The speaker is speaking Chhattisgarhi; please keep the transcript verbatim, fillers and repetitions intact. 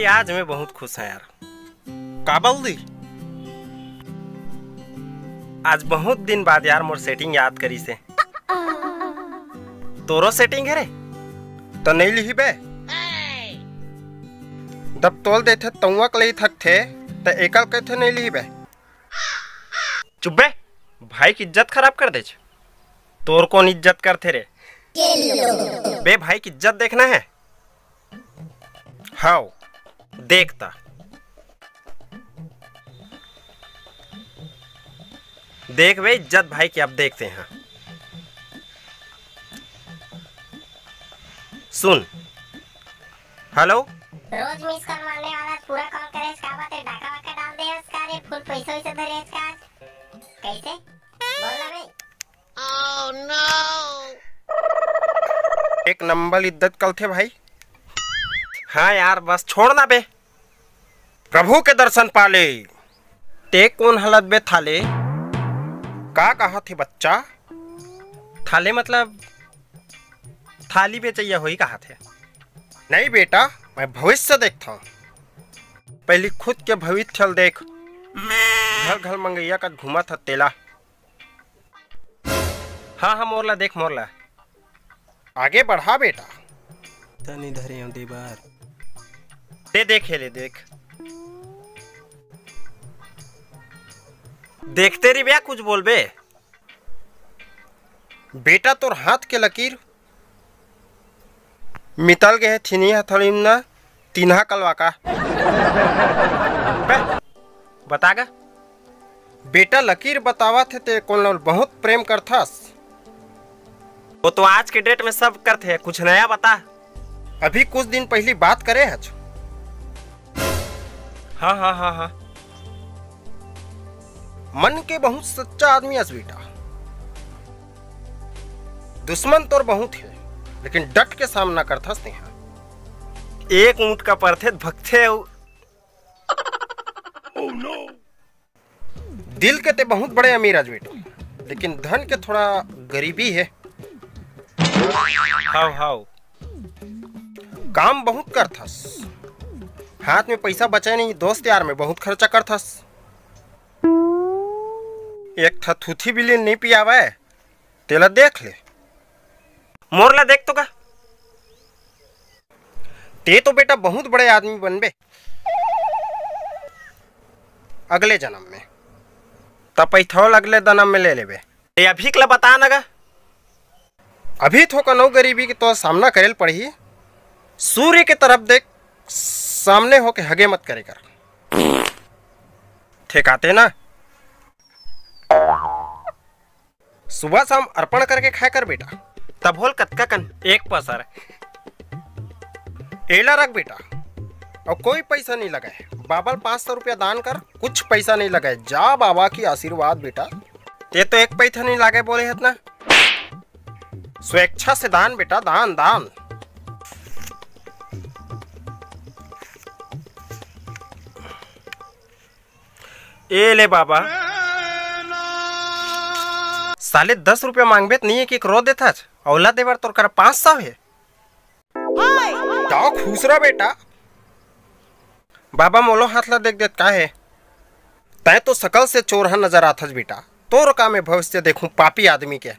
आज मैं बहुत खुश हंव यार। का बोल दी? आज बहुत दिन बाद यार मोर सेटिंग याद करिस हे। तोरो सेटिंग हे रे? त नइ लिही बे। जब तोल देथे तउवा के लई थकथे, त एकल कथे नइ लिही बे। चुप बे, भाई के इज्जत खराब कर देच। तोर कोन इज्जत करथे रे? बे, भाई के इज्जत देखना हे। हव, देख त। देख बे इज्जत भाई के, अब देखते हैं। सुन, हेलो। रोज मिस कॉल मारने वाला पूरा कॉल करे, का बात हे, डाका वाका डाल दे हस का रे, फुल पैसा वैसा धरे हस का आज? कैसे? बोल ना बे। एक नंबर इज्जत कलथे भाई। हाँ यार, बस छोड़ ना बे। प्रभु के दर्शन पाले। ते कोन हालत बे थाले? का कहा थे बच्चा? थाले मतलब थाली बेचैया होई कहा थे। नहीं बेटा, मैं भविष्य देखता हूँ। पहली खुद के भविष्य ल देख। घर घर मंगैया का घूमत ह तेला। हाँ हाँ, मोरला देख, मोरला। आगे बढ़ा बेटा। तनी धरे हूँ दे बार। दे देखे ले देख। देखते रही बे, कुछ बोल बे। बेटा तोर हाथ के लकीर मितल गए हे, थिनी हथौड़ी न तीन्हा कलवा का। बे, बता गा। बेटा लकीर बतावत हे ते कोन ल बहुत प्रेम करथस। वो तो आज के डेट में सब करथे, कुछ नया बता। अभी कुछ दिन पहली बात करे हच। हाँ हाँ हाँ हाँ। मन के बहुत सच्चा आदमी अस बेटा। दुश्मन तोर बहुत हे, लेकिन डट के सामना करथस तेहा। एक ऊंट का परथे भगथे अउ दिल के ते बहुत बड़े अमीर आज बेटा, लेकिन धन के थोड़ा गरीबी हे। हाव हाव। काम बहुत करथस, हाथ में पैसा बचे नहीं, दोस्त यार में बहुत खर्चा करथस। एक ठा थूथी बिलीन नहीं पियावे, तेला देख ले। मोर ला देख तो का। ते तो बेटा बहुत बड़े आदमी बनबे अगले जन्म में। त पैथौल अगले जन्म में ले लेबे। ए, अभी के ला बता न गा। अभी थोकन अउ गरीबी के तो सामना करेल पड़ही। सूर्य के तरफ देख, सामने होके हगे मत करे कर। ठेकाते ना। सुबह शाम अर्पण करके खाए कर बेटा। तब होल कतका कन? एक पसर। एला रख बेटा, अउ कोई पैसा नहीं लगाए। बाबा ल पाँच सौ रुपया दान कर, कुछ पैसा नहीं लगाए। जा बाबा की आशीर्वाद बेटा। ते तो एक पैसा नहीं लागे बोले हत ना। स्वेच्छा से दान बेटा, दान, दान। ए ले बाबा। साले दस रुपया मांगबे त नहीं, एक एक रो देथच। औला देवर तोर करा पाँच सौ हे। का खुश रह बेटा। बाबा मोलो हाथ ला देख देत का हे? तैं तो सकल से चोरहा नजर आथच बेटा। तोर का मैं भविष्य देखूं पापी आदमी के।